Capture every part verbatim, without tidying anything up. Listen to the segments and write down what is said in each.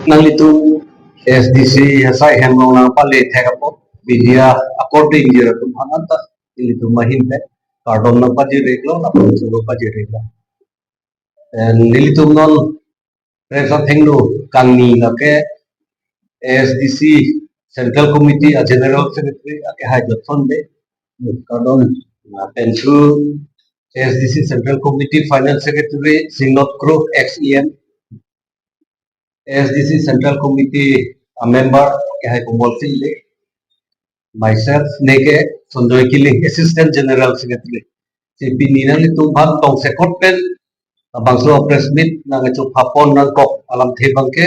Nanglitum A S D C asai hem along nangpale thek apot media akorte ingjir atum aphan anta nelitum ahin pen kardom nangpajir iklo, lapen solo pajir iklo. And nelitum non press athengno kangni lake A S D C Central Committee a General Secretary akehai Johnson Bey, kardom, lapen thu A S D C Central Committee Finance Secretary Singnot Kro, ex E M, A S D C Central Committee a member akehai Komol Sing Bey, myself neke Sonjoy Killing, Assistant General Secretary. Si pini nanglitum aphan tongsekot pen labangso press meet nangchopha pon nangkok alamthe abangke,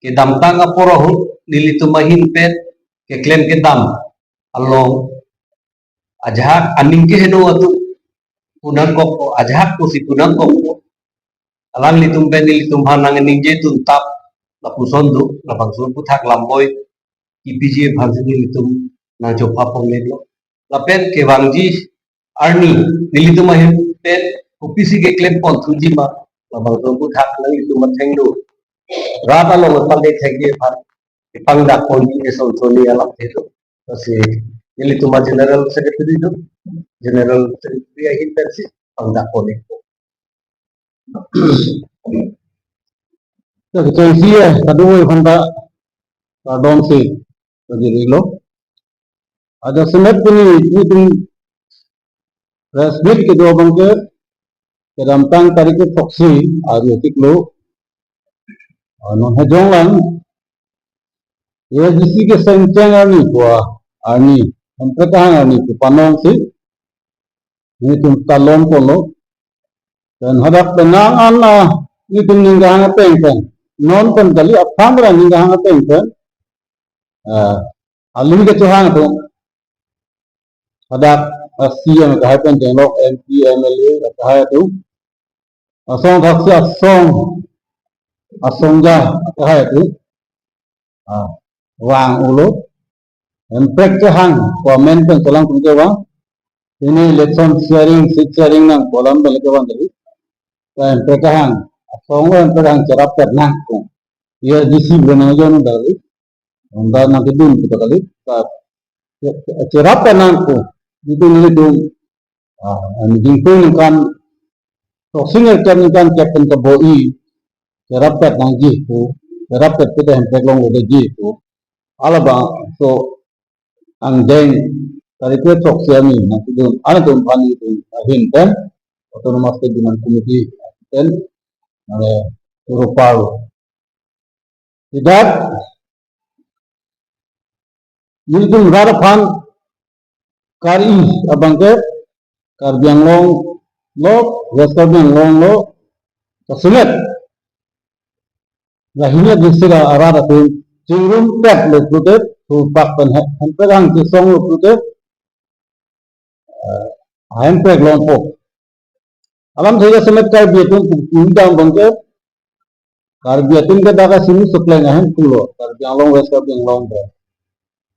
kedamtang apor ahut nelitum ahin pen keklem kedam along ajahak aning keheno atum pu nangkokpo, ajahak pusi pu nangkokpo. Alanglitum pen nelitum aphan nangningjepon tap lapuson do, labangso aphuthak lamboi kipiji aphansi nelitum nangchopha pon iklo. Lapen kevangji arni nelitum ahin pen kopisi keklem pon thuji ma, labangso aphuthak nanglitum athengno rat along pale thekji aphan kepangdak ponji eson soni alamthe do. Lasi nelitum a General Secretary do, General Secretary ahin pensi pangdak pon ikpo. Ya, kechengsi ya, kadokave aphan ta kardom si pajir iklo. Ajasemet pini nelitum press meet kedo abangke kedamtang tarik kethroksi arni tiklo. Ah, non hejong lang A S D C kesengcheng arni pu arni, Hemprek kehang arni pu panong si nelitum ta longponlo. Dan hadak penang an, ah, nelitum ning kehang ateng pen, non pen kali, aphan pura ning kehang ateng pen, ah, aling kechohang atum, hadak, ah, C E M akehai pen jenglok, M P, M L A akehai atum, asong thaksi asong, asong ja akehai atum, ah, vang-ulo. Hemprek kehang, government pen kelang tum kevang. Pini election sharing, seat sharing nangpo alam pen kevang tadi. Hemprek kehang, asong Hemprek kehang cherap pet nangkok. A S D C pen nangjon tadi. Honda nangkedun kita kali. Ta cherap pet nangkok. Itu nelitum, ah, ningkan, throksi ningkan, ningkan kep pen kabo-i, cherap pet nangji pu, cherap pet kita Hemprek longleji pu. Halabangso angdeng tarik kethroksi arni nangkedun, anta atum aphan nelitum ahin pen Autonomous State Demand Committee pen, mane, turu palo. Tidak, nelitum rat aphan kari abangke Karbi Anglong lo, West Karbi Anglong lo, kasemet lahini district arat atum chingrum pet lo pulote, thurpak pen Hemprek kehang chesong lo pulote, eh, Hemprek longpo. Alamthe ajasemet Karbi atum pu-, pudam abangke, Karbi atum ke dak asini sukleng ahem pulo, Karbi Anglong, West Karbi Anglong pen.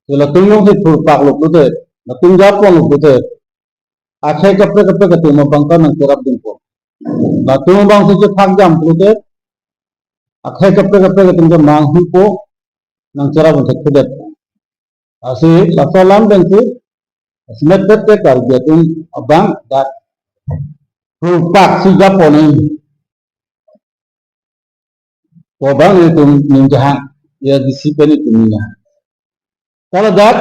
Si latum alongsi thurpak lo pulote, latum japon lo pulote, akhei kaprek kaprek atum abang ta nangcherapdunpo. Latum abangsi chethak jam pulote, akhei kaprek kaprek atum ke manghupo, nangcherap un thekthedet. Lasi laso alam pensi, asemet pet ke Karbi atum abang dak thurpak si japon nangji pu abang nelitum ning kehang, A S D C pen nelitum ning kehang. Kalau dak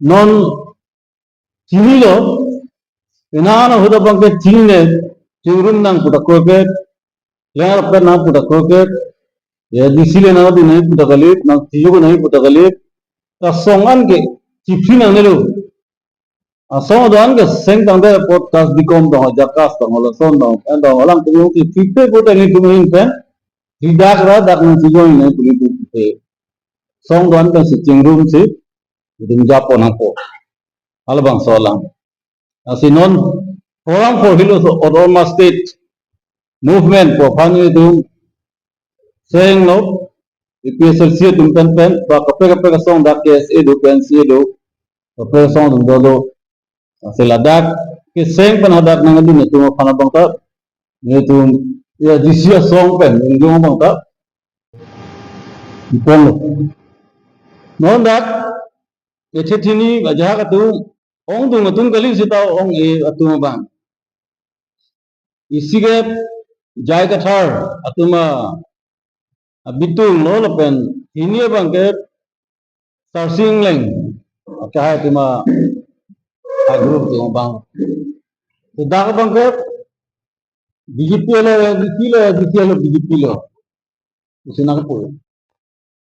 non chinilo, ina ana huda abangke chinine, chingrum nang pu ta kroket, lengar pen nang pu ta kroket, A S D C le nangdun nangji pu ta kali, nangchijok nangji pu ta kali, ta asong an ke chiphi nangnelo. Asong do-an ke seng tangte podcast dikom dong, jakas dong, lason dong, en dong, alang tumung ti tipe pu ta nelitum ahin pen, tidak ra dak nangchijok nangji pu nelitum tipe. Asong do-an pensi chingrum si, nelitum japon nangpo. Halabangso alam. Lasi non Forum for Hills Autonomous State Movement pu aphan nelitum seng lo, A P H L C atum pen pen, ba kaprek kaprek asong dak K S A do, K N C A do, kaprek asong atum dolo. Lasi ladak keseng pen hadak nangdun atum aphan abang ta, nelitum A S D C asong pen, nelitum abang ta, Ipon lo. Non dak, ethe thini ajahak atum, ongdung atum kali seta ong-e atum abang. Isi ke J I Kathar atum a, abitung lo lapen hini abang ke Sarsing Engleng. Akehai atum a, a group atum abang. Dak abang ke B J P lo, B J P lo, B J P lo, B J P lo. Isi nangpo.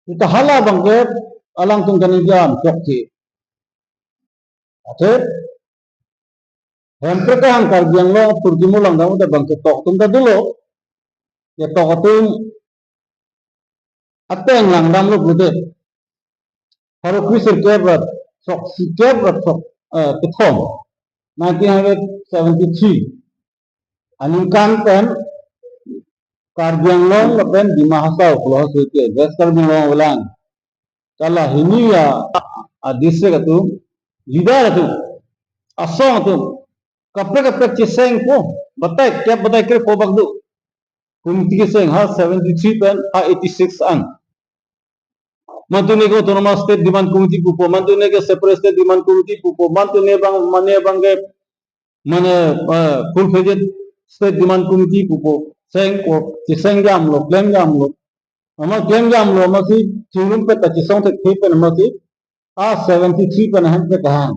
Seta hala abang ke alangtum kaningje-an chokche. Athe, Hemprek kehang Karbi Anglong apor kimu langdam ta abang ketok atum ta dolo. Ketok atum ateng langdamlo pulote, pharo kre sirkep ra throksi kep ra throk, eh, kethom, nineteen hundred seventy-three aningkan pen Karbi Anglong lapen Dima Hasao pulo, Hasao ke West Karbi Anglong avelang. Kala hini a, a district atum, leader atum, asong atum kaprek kaprek chesengpo, batai kep batai krepho bak do. Committee keseng ha seventy-three pen ha eighty-six an. Mantune ke Autonomous State Demand Committee pupo, mantune ke Separate State Demand Committee pupo, mantune abang, mane abang ke, mane, eh, Full Fledged State Demand Committee pupo, sengpo, cheseng jamlo, klem jamlo. Amat klem jamlo, amatsi chingrumpet ta chesong thekthe pen amatsi, a seventy-three pen ahem pen kahang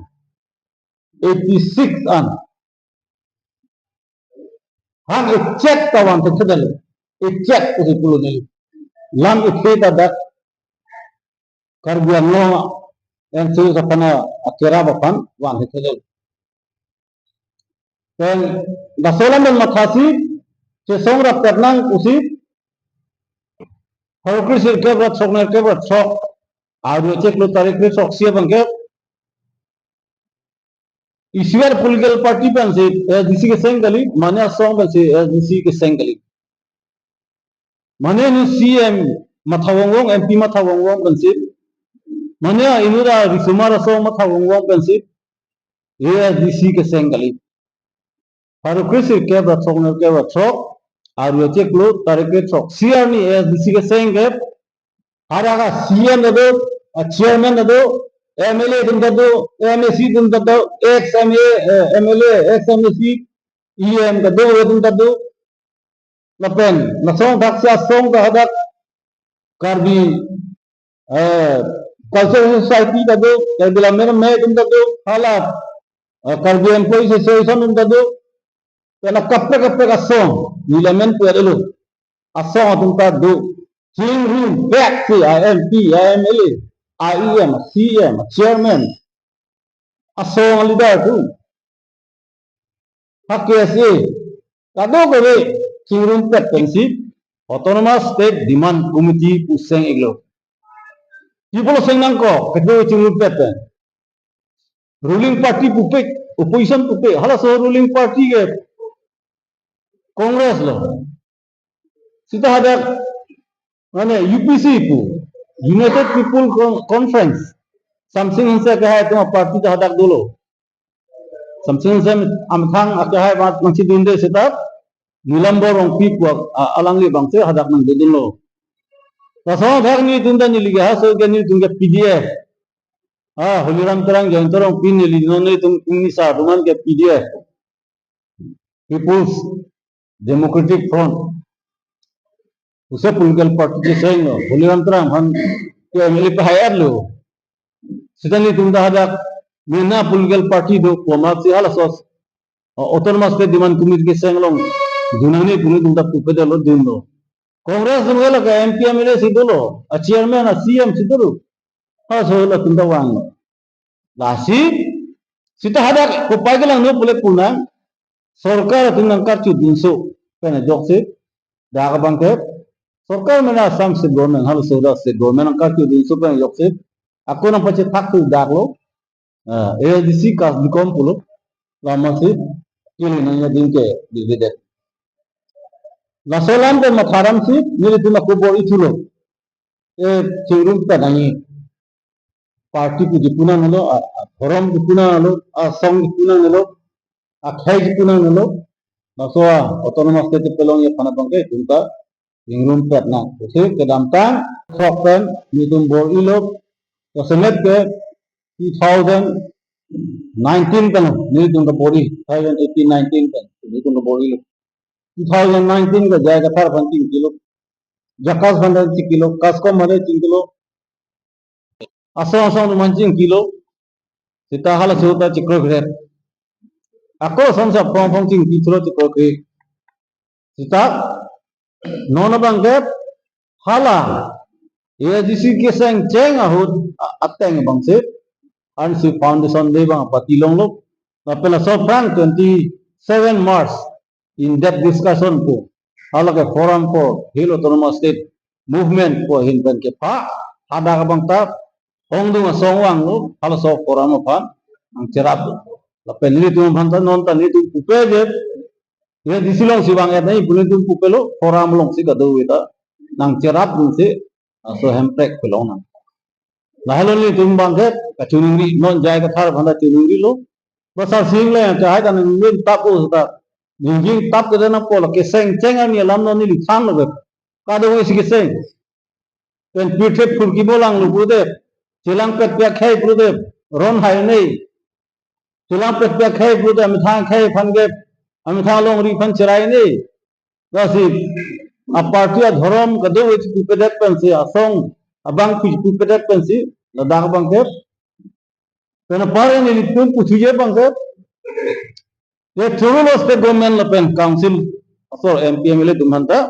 eighty-six an. Hang echek ta van thekthedetlo. Echek pusi pulo neli. Lam ethe ta dak Karbi Anglong N C S aphan akerap aphan van thekthedetlo. Pen laso alam pen mathasi chesong rapet nang pusi pharo kre sirkep ra throk nerkep ra throk, aru cheklo tarik kre throksi abang ke isivet political party pensi A S D C keseng kali, mane asong pensi A S D C keseng kali. Mane inut C M matha vongvong, M P matha vongvong pensi, mane inut a risomar asong matha vongvong pensi A S D C keseng kali. Pharo kre sirkep ra throk nerkep ra throk, aru cheklo tarik kre throksi arni A S D C keseng ke, hadak a C M ta do, a chairman ta do, M L A atum ta do, M A C atum ta do, ex M A, eh, M L A, ex M A C, E M ta do, atum ta do. Lapen lason thaksi asong ta hadak Karbi, eh, Cultural Society ta do, Karbi Lammet Amei atum ta do, hala, eh, Karbi Employees Association atum ta do. Pen kaprek kaprek asong, neli amen pu-et-elo, asong atum ta do. Chingrumpet si a M P, a M L A, a E M, a C E M, a chairman, asong a leader atum, ha K S A, kadokave chingrumpet pensi Autonomous State Demand Committee pu seng-iklo. Pi apotlo seng nangkok, kedo chingrumpet pen? Ruling party pupe, opposition pupe, halaso ruling party ke Congress lo. Seta hadak, mane U P C pu, United People Con-, Conference, Samsing Hanse akehai atum a party ta hadak dolo. Samsing Hanse amethang akehai abang nangchedunde seta, Nilambor Rongpi pu a, alangli abangsi hadak nangdodunlo. Laso hadak nelitum ta neli ke, ha so ke nelitum ke P D F. Ah, Holiram Terang, Jayanta Rongpi, neli non nelitum ingni sa atum an ke P D F, People's Democratic Front pusi political party chesenglo. Holiram Terang aphan ke M L A pahai-etlo. Seta nelitum ta hadak mena political party do pu amatsi halaso, uh, Autonomous State Demand Committee keseng along dun nangne pu nelitum ta pupe dolo, dunlo. Congress atum ke lake M P M L A si dolo, a chairman, a C M si dolo. Halaso latum ta vanglo. Lasi seta hadak kopai kelangno pule pu nang, sorkar atum nangkarchudunso pen ajoksi, dak abang ke sorkar mena Assam State Government, halaso dak State Government nangkarchudunso pen ajoksi, ako nangpachethak thu daklo, ah, A S D C kas dikom pulo, la amatsi kili nangji adim ke dividet. Laso alam pen matha ramsi nelitum ako bor-ithulo. E chingrumpet nangji. Party pu di pu nangnelo, a, a, dhorom di pu nangnelo, asong di pu nangnelo, akhei di pu nangnelo. Laso a Autonomous State pelongji aphan abang ke itum ta chingrumpet nang. Pusi kedamtang sok pen nelitum bor-ilo, jasemet ke two thousand nineteen pen nelitum ta bor-i, two thousand eighteen nineteen pen nelitum ta bor-ilo. Two thousand nineteen ke J I Kathar aphan chingkilo, JACAS aphan chingkilo, KASCOM aphan chingkilo, asong asong aphan chingkilo, seta halaso ta chikrokre. Ako asong sa phong phong chingki chiro chikrokre. Seta non abang ke hala A I D C keseng cheng ahut a-, ateng abang si, ansi foundation day abang pati longlo. Lapen laso aphrang twenty-seven March in-depth discussion pu, hala ke Forum for Hill Autonomous State Movement pu ahin pen kepha, hadak abang ta ongdung asong vanglo, halaso forum aphan nangcherap. Lapen nelitum aphan ta non ta nelitum pupe je, ya A I D C alongsi vang-et nangji pu nelitum pupelo, forum alongsi kadokave ta nangcherapdunsi, laso hemprek kelong nang. Lahelo nelitum abang ke kachiningri, non J I Kathar aphan ta chiningrilo. Basa sing le, chahai ta ningning tap-o ta. Ningning tap ke nangpo, la keseng cheng arni alam non neli thanlo be. Kadokave si keseng. Pen pirthe phurkimo langlo pudet. Chelangpet pi akhei pudet. Ron hai ne. Chelangpet pi akhei pudet, amethang akhei aphan ke, amethang alongri aphan cherai ne. Lasi aparty adhorom kadokave chipupedet pensi, asong abang pi chipupedet pensi, ladak abang ke. Pen apar nelitum puthuje abang ke, ya choro lo state government lapen council asor M P M L A atum aphan ta,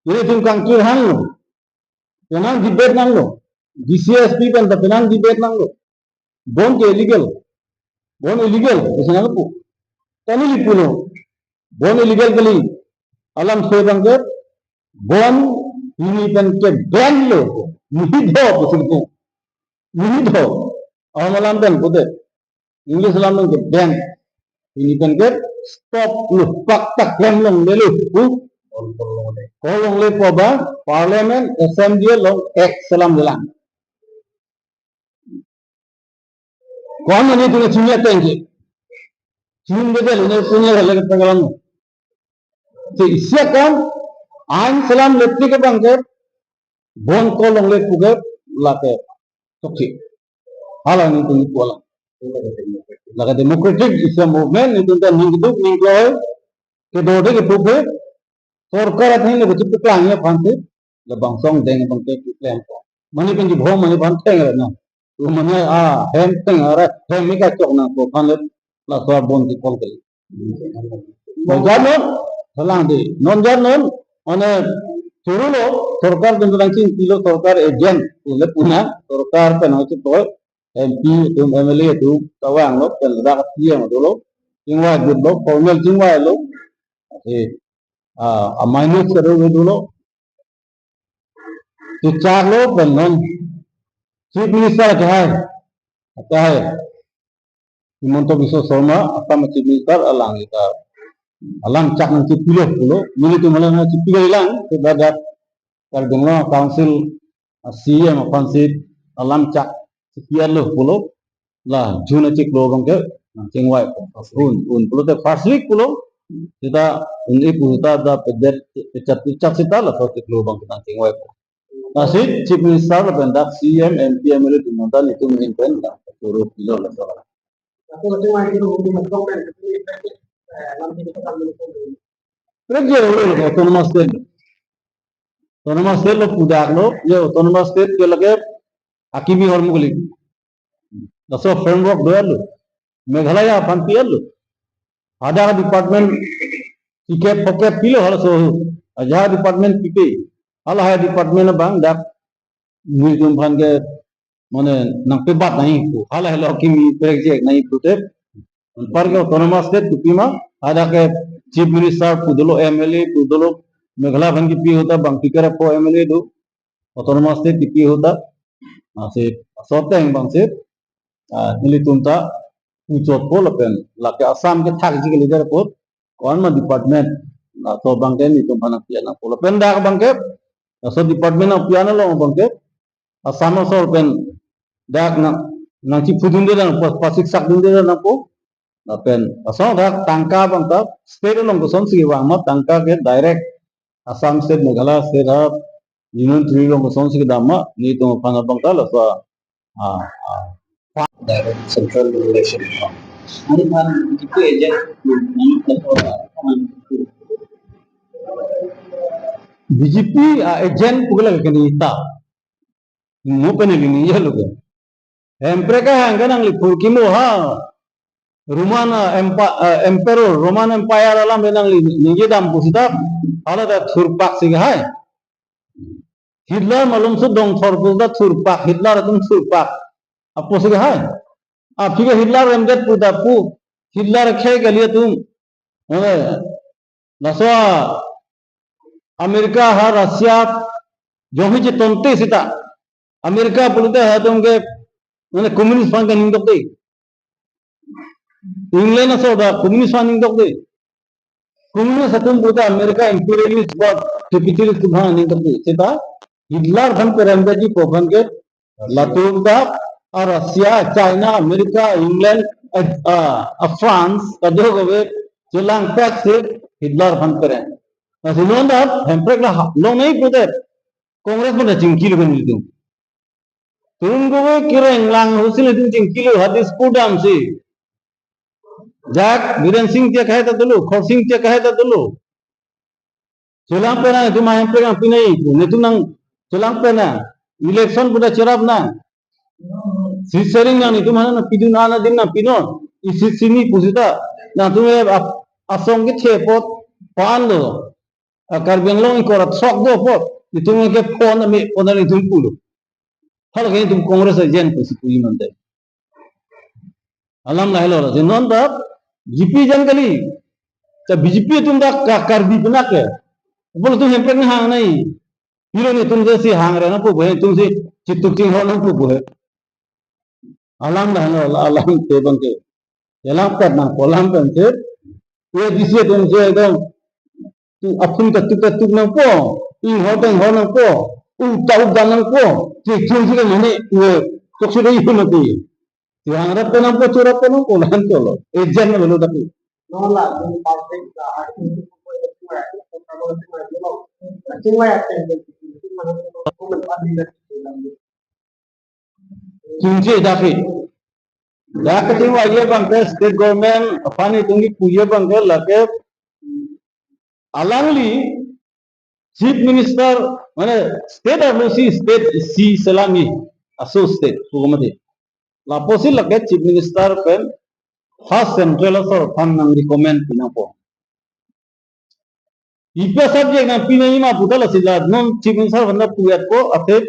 nelitum kangthir hanglo. Penang debate nanglo. D C S P pen ta penang debate nanglo. Bon ke illegal. Bon illegal, pusi nangpu. Ta neli pulo, bon illegal kali. Alam se abang ke, bon pini pen ke ban lo. Nihi do, pusi pu. Nihi do. Ahom alam pen pudet. English alam pen ke ban. Pini pen ke stop lo, pak tak klem longle lo. Pu. Kol longle pu abang, Parliament, Assembly along, Act selam jelang. Ko-an nelitum chingki ateng ke. Chingki bedel ne punya lagi pengalaman. Si isi akam, ain selam leplik abang ke, bon kol longle pu ke, lake, toksi. Hala nelitum pu alam. Lake democratic isi a-movement, nelitum ta ning keduk, ning kloi, kedo de kepupe, sorkar atheng le kachipaklang ya aphan si, labangso angdeng abang ke keklem ko. Mane pen kibhom mane aphan theng re na. Tu mane ahem theng re, hem me kachok nangpo aphan le laso bon kekol ke. Non jar non, salang de. Non jar non, mane choro lo, sorkar atum nangchingkilo, sorkar agent, ule puna, sorkar pen nangchingkoi, M P atum, M L A atum, tawang lo, pen ladak P M dolo, chingvai dut lo, formal chingvai lo, eh, ah, a minus kadokave dolo, chechak lo pen non Chief Minister ke hai, ke hai, Himanta Biswa Sarma, Assam Chief Minister, alang ita, alang chak nangchipilo pulo, nelitum alang nangchipi lang, ke dadak Karbi Anglong Council, ah, C E M aphan si alam chak chipi-et lo pulo, la June achiklo abang ke nangchingvai ko. Un, un pulote first week pulo, seta un-e pu seta da pedet pechat pechat seta laso achiklo abang ke nangchingvai ko. Lasi Chief Minister lapen dak C E M, M P, M L A atum ta nelitum ahin pen nangchoro pilo laso. Rek je lo, lo, autonomous state. Autonomous state lo pu dak lo, ya autonomous state ke lake akimi ahormu kali. Laso framework do-et lo. Meghalaya aphan pi-et lo. Hadak department ticket pocket pilo halaso. Ajahak department pipe. Halahai department abang dak nelitum aphan ke mane nangpebat nangji pu. Halahelo akimi prek je nangji pulote. Anpar ke autonomous state kopima, hadak ke Chief Minister pu dolo, M L A pu dolo, Meghalaya aphan kipi ahut ta bang pikar po M L A do, autonomous state kipi ahut ta, ah, si, laso ateng abang si, ah, nelitum ta puchotpo lapen, lake Assam ke thakji kalidet apot, ko-an ma department, laso abang ke nelitum aphan nangpi-et nangpo. Lapen dak abang ke, laso department nangpi-et along abang ke, Assam asor pen dak nang, nangchiphudunde nangpo, pasiksakdunde nangpo. Lapen laso dak tangka abang ta state along kosonsi vang ma, tangka ke direct Assam state, Meghalaya state ha Union Tree Rong kosonsi kedam ma, nelitum aphan abang ta laso, ah, ah, Direct Central Regulation. Hari hari itu aja. B J P a-agent pu ke lake kaningje ta. Mo pen neli ningje lo ke. Hemprek ahang ke nangli phurkimo ha. Roman, ah, empa-, ah, Emperor, Roman Empire alam ke nangli ningje dam pusita. Hala ta thurpak si ke hai. Hitler malomso dongthor pusita thurpak, Hitler atum thurpak. Apotsi ke hai. Aphi ke Hitler remdet puta pu. Hitler khei kali atum. Eh, laso America ha Russia jongsi chetonte sita. America pulote ha atum ke mane communist aphan kaningdok de. England aso ta communist aphan ningdok de. Communist atum pulote America imperialist ba capitalist atum aphan ningdok de. Sita Hitler aphan perembeji pu aphan ke latum ta a Russia, China, America, England, eh, ah, a France, kadokave chelangpet si Hitler aphan perem. Lasi non ta Hemprek la ha, longnei pulote Congress pen ta chingkilo ke nelitum. Tarun Gogoi kereng lang husi nelitum chingkilo ha Dispur damsi. Dak Biren Singh tiya kahai ta dolo, Khorsing tiya kahai ta dolo. Chelang penang, itum Hemprek nangpinei, netum nang chelang penang, election pu ta cherap nang. Seat sharing nang, netum aphan nangpidun, ana adim nangpinon. I seat sini pusita. Nangtum e ap-, asong kethe apot pan do. A Karbi Anglong ingkoi ra throk do apot. Netum ke phone ame phone netum pulo. Hala ke netum Congress agent pusi pu imante. Alam lahelo la. Jenon ta B J P agent kali. Ta B J P atum ta ka Karbi penak ke. Apot latum Hemprek nanghangnei. Pilo netum si hangre nangpo bo he, netum si chituk chinghon nangpo bo he. Alam lahelo la, alam te abang ke. Chelangpet nangpo alam pen si. Ye D C atum si ekdom. Tu aphun katuk katuk nangpo, inghor ta inghor nangpo, u ta u dan nangpo, chechun si ke mane, u, chokche dei hu mati. Tiang rap nangpo, churap nangpo, lahan cholo. Agent na belo tapi. Chingje dak ke. Dak kachingvai abang ke state government aphan itum kipuji abang ke lake alangli Chief Minister, mane state arlo si state isi selam ni aso state pu mati. Lapusi lake Chief Minister pen ha central asor aphan nang recommend pi nangpo. Ipi a-subject nangpinangji ma puta lasi la non Chief Minister aphan ta pu-etpo, athe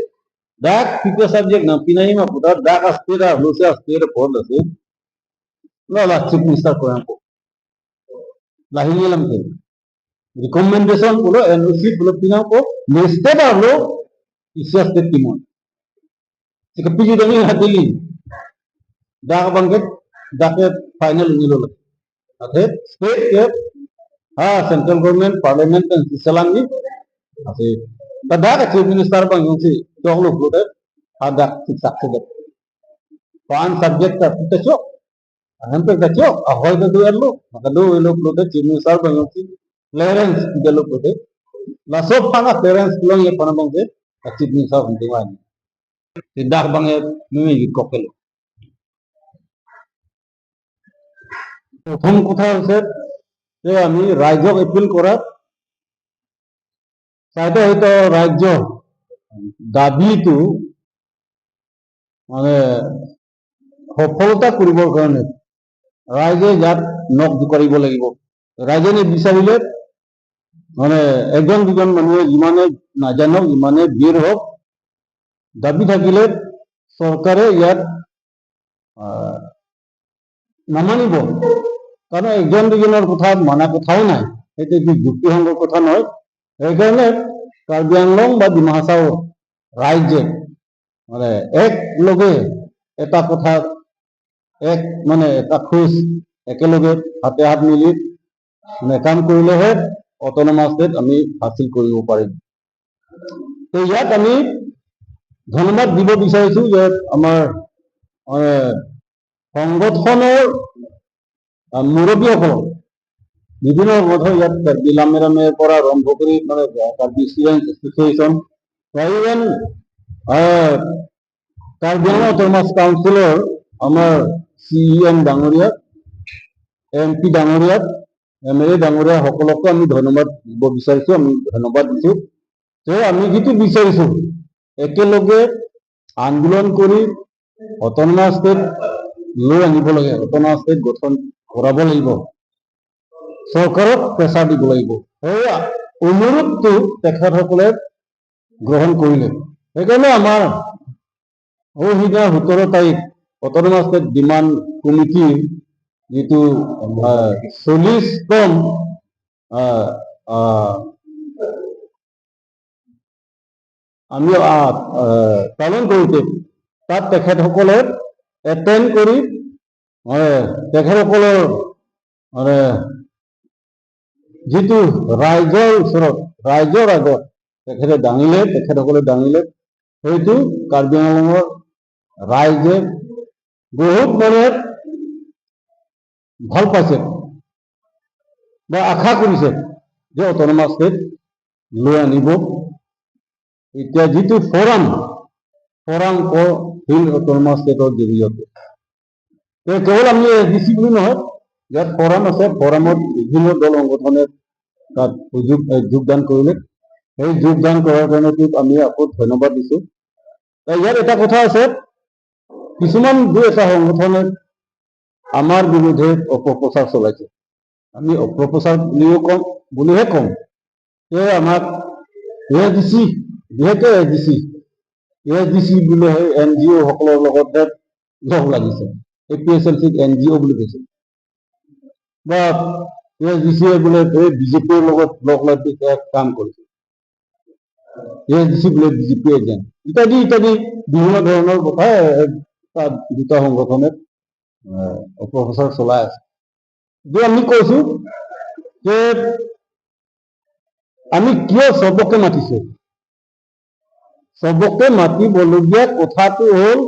dak ipi a-subject nangpinangji ma puta dak a-state arlo si a-state apor lasi. La la Chief Minister ko nangpo. Lahei alam ke. Recommendation pulo, N O C pulo pi nangpo, ne state arlo isi a-state timon. Sika piji dami hadili. Dak abang ke, dak ke final ini lo. Athe state ke, ha, central government, parliament kan si selam ni. Athe, ta dak ke Chief Minister abang jongsi choklo pulote, ha dak siksak si dak. Pan subject ta kita chok. Ahan ta kachok, ahoi ta do-erlo, maka do-erlo pulote Chief Minister abang jongsi clearance pidetlo pulote. Laso aphan a-clearance longji aphan abang ke, a-Chief Minister hunting wan. Tidak abang ke mimi kok kelo. প্রথম কথা হৈছে যে আমি ৰাইজক এপিল কৰা, চাইতে হয়তো ৰাজ্য দাবীটো মানে সফলতা কৰিবৰ কাৰণে ৰাইজে ইয়াত নখ জোকাৰিব লাগিব। ৰাইজে নিবিচাৰিলে মানে এজন দুজন মানুহে যিমানে নাজানক, যিমানে বীৰ হওক, দাবী থাকিলে চৰকাৰে ইয়াত, আহ, নামানিব। কাৰণ এজন দুজনৰ কথা মানা কথাও নাই, সেইটো একো যুক্তিসংগত কথা নহয়। সেইকাৰণে কাৰ্বি আংলং বা ডিমা হাছাও ৰাইজে মানে এক লগে এটা কথা, এক মানে এটা খোজ, একেলগে হাতে হাত মিলি মানে কাম কৰিলেহে অট'নমাছ ষ্টেট আমি হাচিল কৰিব পাৰিম। তো ইয়াত আমি ধন্যবাদ দিব বিচাৰিছো যে আমাৰ মানে সংগঠনৰ, আহ, মুৰব্বীসকল, বিভিন্ন সংগঠন, ইয়াত কাৰ্বি লামেৰামেৰ পৰা আৰম্ভ কৰি মানে কাৰ্বি ষ্টুডেণ্ট এছ'চিয়েশ্যন, প্ৰায় ইভেন, আহ, কাৰ্বি আংলং অট'নমাছ কাউন্সিলৰ আমাৰ চি ই এম ডাঙৰীয়া, এম পি ডাঙৰীয়া, এম এল এ ডাঙৰীয়া সকলকো আমি ধন্যবাদ দিব বিচাৰিছো, আমি ধন্যবাদ দিছো যে আমি যিটো বিচাৰিছো একেলগে আন্দোলন কৰি অট'নমাছ ষ্টেট লৈ আনিব লাগে, অট'নমাছ ষ্টেট গঠন কৰাব লাগিব, চৰকাৰক প্ৰেছাৰ দিব লাগিব। সেই অনুৰোধটো তেখেতসকলে গ্ৰহণ কৰিলে। সেইকাৰণে আমাৰ সৌসিদিনা সোতৰ তাৰিখ অট'নমাছ ষ্টেট ডিমাণ্ড কমিটিৰ যিটো, আহ, চল্লিছ তম, আহ, আহ, আমি, আহ, আহ, পালন কৰোঁতে তাত তেখেতসকলে এটেণ্ড কৰি, মানে, তেখেতসকলৰ, মানে, যিটো ৰাইজৰ ওচৰত, ৰাইজৰ আগত তেখেতে দাঙিলে, তেখেতসকলে দাঙিলে, সেইটো কাৰ্বি আংলঙৰ ৰাইজে বহুত মানে ভাল পাইছে বা আশা কৰিছে যে অট'নমাছ ষ্টেট লৈ আনিব। এতিয়া যিটো forum, forum for hill autonomous ষ্টেটৰ জৰিয়তে, তে কেৱল আমি এ ডি চি বুলি নহয়, ইয়াত ফৰাম আছে, ফৰামত বিভিন্ন দল সংগঠনে তাত যোগ-, এ, যোগদান কৰিলে। সেই যোগদান কৰাৰ কাৰণে আমি আকৌ ধন্যবাদ দিছো। তে ইয়াত এটা কথা আছে, কিছুমান দুই এটা সংগঠনে আমাৰ বিৰুদ্ধে অপপ্ৰচাৰ চলাইছে। আমি অপপ্ৰচাৰ বুলিও কম, বুলিহে কম। যে আমাক এ ডি চি, যিহেতু A D C, A D C বোলে সেই এন জি অ' সকলৰ লগতহে লগ লাগিছে, A P H L C N G O' বুলি কৈছে, বা এ ডি চি বোলে এই বি জে পিৰ লগত লগ লাগি এক কাম কৰিছে, এ ডি চি বোলে বি জে পি এজেণ্ট ইত্যাদি ইত্যাদি বিভিন্ন ধৰণৰ কথা, এ, তাত দুটা সংগঠনে, এ, অপপ্ৰচাৰ চলাই আছে। যে আমি কৈছো যে আমি কিয় চবকে মাতিছো, চবকে মাতিবলগীয়া কথাটো হ'ল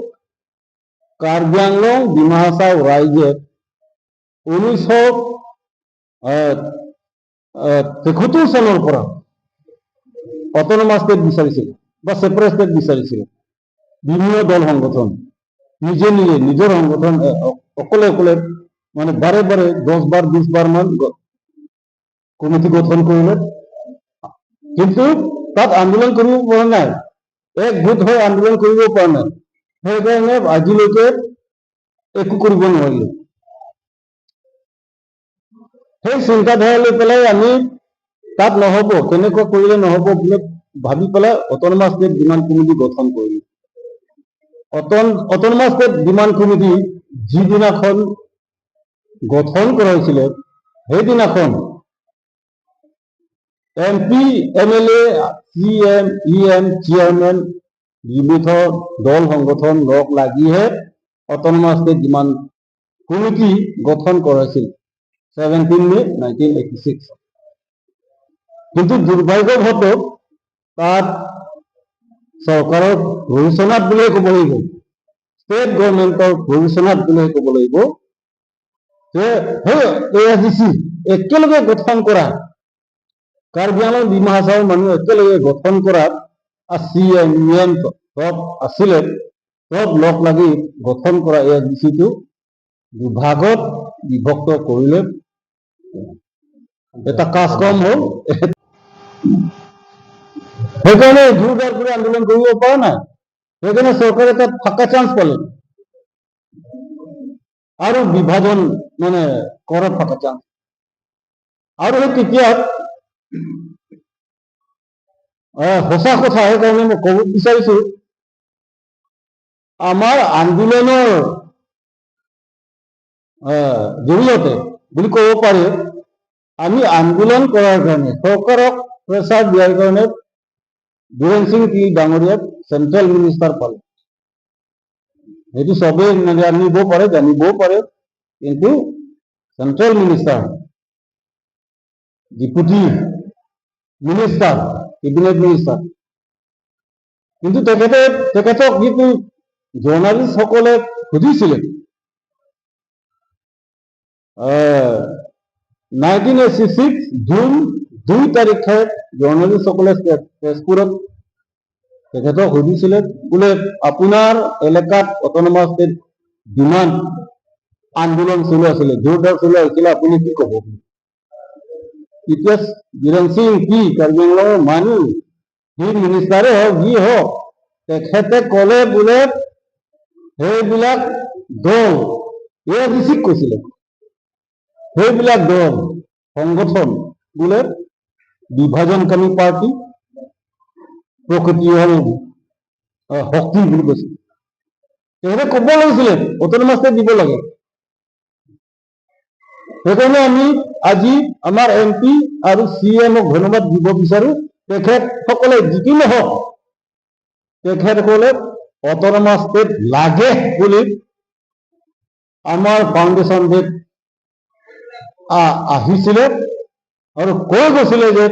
কাৰ্বি আংলং ডিমা হাছাও ৰাইজে ঊনৈছশ, আহ, আহ, তেসত্তৰ চনৰ পৰা অট'নমাছ ষ্টেট বিচাৰিছিল বা ছেপাৰেট ষ্টেট বিচাৰিছিল। বিভিন্ন দল সংগঠন নিজে নিজে নিজৰ সংগঠন, আহ, অ-, অকলে অকলে মানে বাৰে বাৰে দহ বাৰ বিশ বাৰ মান গ-, কমিটি গঠন কৰিলে, কিন্তু তাত আন্দোলন কৰিব পৰা নাই, একগোট হৈ আন্দোলন কৰিব পৰা নাই। সেইকাৰণে আজিলৈকে একো কৰিব নোৱাৰিলে। সেই চিন্তাধাৰা লৈ পেলাই আমি তাত নহ'ব, কেনেকুৱা কৰিলে নহ'ব বুলি ভাবি পেলাই অট'নমাছ ষ্টেট ডিমাণ্ড কমিটি গঠন কৰিলো। অটন-, অট'নমাছ ষ্টেট ডিমাণ্ড কমিটি যিদিনাখন গঠন কৰা হৈছিলে, সেইদিনাখন M P, M L A, C M, E M, chairman, বিভিন্ন দল সংগঠন লগ লাগিহে অট'নমাছ ষ্টেট ডিমাণ্ড কমিটি গঠন কৰা হৈছিল seventeen May nineteen eighty six. কিন্তু দুৰ্ভাগ্যবশতঃ তাত চৰকাৰৰ প্ৰৰোচনাত বুলিয়ে ক'ব লাগিব, ষ্টেট গভৰ্ণমেণ্টৰ প্ৰৰোচনাত বুলিয়ে ক'ব লাগিব যে সেই এ এছ ডি চি একেলগে গঠন কৰা, কাৰ্বি আংলং ডিমা হাছাওৰ মানুহ একেলগে গঠন কৰা, আৰু চি এম, ই এম চব আছিলে, চব লগ লাগি গঠন কৰা এ এছ ডি চিটো দুভাগত বিভক্ত কৰিলে, এটা কাজ কম হ'ল। সেইকাৰণে জোৰদাৰ কৰি আন্দোলন কৰিব পৰা নাই। সেইকাৰণে চৰকাৰে তাত ফাঁকা চান্স পালে আৰু বিভাজন মানে কৰাৰ ফাঁকা চান্স। আৰু সেই তেতিয়া, আহ, সঁচা কথা, সেইকাৰণে মই ক'ব বিচাৰিছো, আমাৰ আন্দোলনৰ, আহ, জৰিয়তে বুলি ক'ব পাৰি, আমি আন্দোলন কৰাৰ কাৰণে, চৰকাৰক প্ৰেছাৰ দিয়াৰ কাৰণে বীৰেন সিং তিৱাৰী ডাঙৰীয়াক চেণ্ট্ৰেল মিনিষ্টাৰ পালে। সেইটো চবেই নাজানিবও পাৰে, জানিবও পাৰে, কিন্তু central minister, deputy minister, cabinet minister. কিন্তু তেখেতে, তেখেতক যিটো জাৰ্ণালিষ্ট সকলে সুধিছিলে, আহ, নাইনটিন এইটি ছিক্স জুন দুই তাৰিখে জাৰ্ণালিষ্ট সকলে প্ৰে-, প্ৰেছ ক্লাবত তেখেতক সুধিছিলে, বোলে, "আপোনাৰ এলেকাত অট'নমাছ ষ্টেট ডিমাণ্ড আন্দোলন চলোৱা আছিলে, জোৰদাৰ চলোৱা হৈছিলে, আপুনি কি ক'ব?" এতিয়া বীৰেন সিং কি কাৰ্বি আংলঙৰ মানুহ, সি মিনিষ্টাৰে হওক, যি হওক, তেখেতে ক'লে বোলে, "সেইবিলাক দল", এ আই ডি চিক কৈছিলে, "সেইবিলাক দল, সংগঠন বোলে বিভাজনকাৰী পাৰ্টি, প্ৰকৃতি হ'ল, আহ, শক্তি" বুলি কৈছে। তেখেতে ক'ব লাগিছিলে, অট'নমাছ ষ্টেট দিব লাগে। সেইকাৰণে আমি আজি আমাৰ এম পি আৰু চি এমক ধন্যবাদ দিব বিচাৰো। তেখেতসকলে যিকি নহওক, তেখেতসকলে অট'নমাছ ষ্টেট লাগে বুলি আমাৰ ফাউণ্ডেশ্যন ডেত আ-, আহিছিলে আৰু কৈ গৈছিলে যে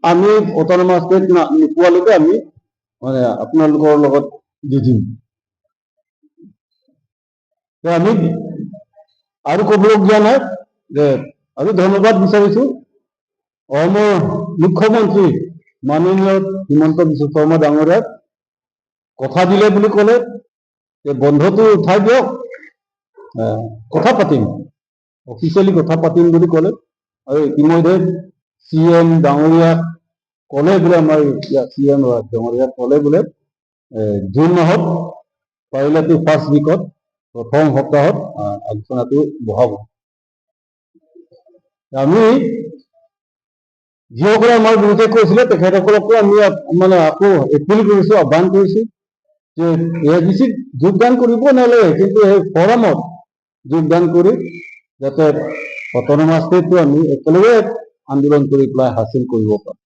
আমি অট'নমাছ ষ্টেট না-, নোপোৱালৈকে আমি, মানে, আপোনালোকৰ লগত যুঁজিম। তো আমি আৰু ক'বলগীয়া নাই যে আৰু ধন্যবাদ বিচাৰিছো অসমৰ মুখ্যমন্ত্ৰী মাননীয় হিমন্ত বিশ্ব শৰ্মা ডাঙৰীয়াক। কথা দিলে বুলি ক'লে যে বন্ধটো উঠাই দিয়ক, আহ, কথা পাতিম, অফিচিয়েলি কথা পাতিম বুলি ক'লে। আৰু ইতিমধ্যে চি এম ডাঙৰীয়া ক'লে বোলে, আমাৰ ইয়াত চি এম ডাঙৰীয়া ক'লে বোলে, এ, জুন মাহত, পাৰিলেতো ফাৰ্ষ্ট উইকত, প্ৰথম সপ্তাহত, আহ, আলোচনাটো বহাব। আমি যিসকলে আমাৰ বিৰুদ্ধে কৈছিলে, তেখেতসকলকো আমি আপ-, মানে, আকৌ এপিল কৰিছো, আহ্বান কৰিছো যে এ আই ডি চিত যোগদান কৰিব নালাগে, কিন্তু সেই ফৰামত যোগদান কৰি যাতে অট'নমাছ ষ্টেটটো আমি একেলগে আন্দোলন কৰি পেলাই হাচিল কৰিব পাৰোঁ।